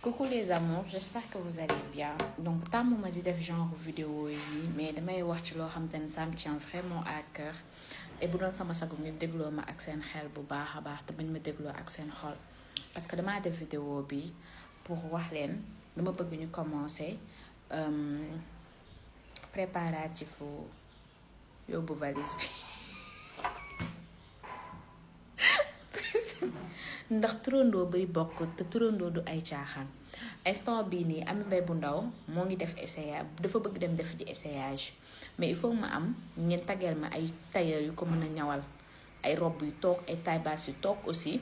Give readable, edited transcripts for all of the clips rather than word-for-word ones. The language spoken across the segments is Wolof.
Coucou les amours, j'espère que vous allez bien. Donc tàmmuma di def genre vidéo yi mais damay wax ci loo xam te ne ça me tient vraiment à cœur et bu doon sama sago ñu dégloo ma ak seen xel bu baax a baax te bañ ma dégloo ak seen xol parce que damaa def vidéo bi pour wax leen dama bëgg ñu commencer préparatifu yóbbu valise bi ndax turandoo bari bokk te turandoo du ay caaxaan instant bii nii Ami Mbaye bu ndaw moo ngi def essayage dafa bëgg dem def ji essayage mais il faut ma am ngeen tageel ma ay tailleur yu ko mën a ñawal ay robe yu toog ay taille basse yu toog aussi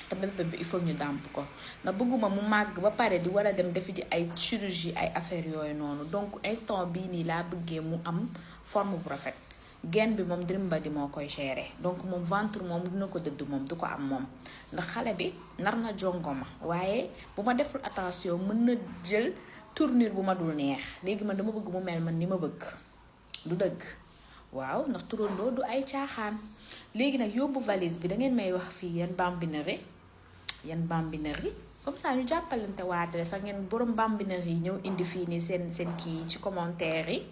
te bébé bi il faut ñu dàmp ko ndax bëgguma mu màgg ba pare di war a dem def ji ay chirurgie ay affaires yooyu noonu donc instant bii nii laa bëggee mu am forme bu rafet genn bi moom Drimba di moo koy gérer donc moom ventre moom dina ko dëdd moom du ko am moom ndax xale bi nar na jongoma waaye bu ma deful attention mën na jël tournure bu ma dul neex léegi man dama bëgg mu mel man ni ma bëgg du dëgg waaw ndax turandoo du ay caaxaan léegi nag yóbbu valise bi da ngeen may wax fii yan bambinerie comme ça ñu jàppalante waatale sax ngeen borom bambinerie yi ñëw indi fii nii seen kii ci commentaire yi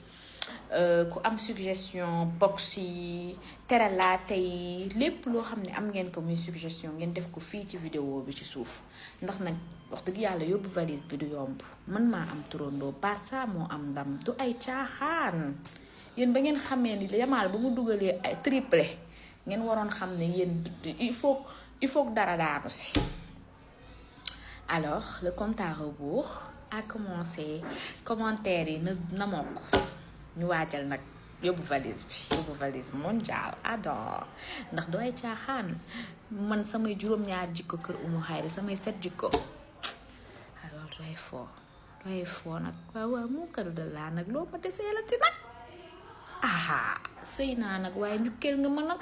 ku am suggestion box yi teralaate yi lépp loo xam ne am ngeen ko muy suggestion ngeen def ko fii ci vidéo bi ci suuf ndax nag wax dëgg yàlla yóbbu valise bi du yomb mën maa am turandoo Barça moo am ndam du ay caaxaan yéen ba ngeen xamee ni Yamal ba mu dugalee ay triplé ngeen waroon xam ne yéen il faut dara daanu si. Alors le compte à rebours a commencé commentaire yi na mokk ñu waajal nag yóbbu valise mondial adore ndax dooy caaxaan man samay juróom-ñaar jikko kër Umu Xayri samay 7 jikko alors dooy foo nag waaw mu kadu da laa nag loo ma desee la ci nag aha sëy naa nag waaye njukkeel nga ma nag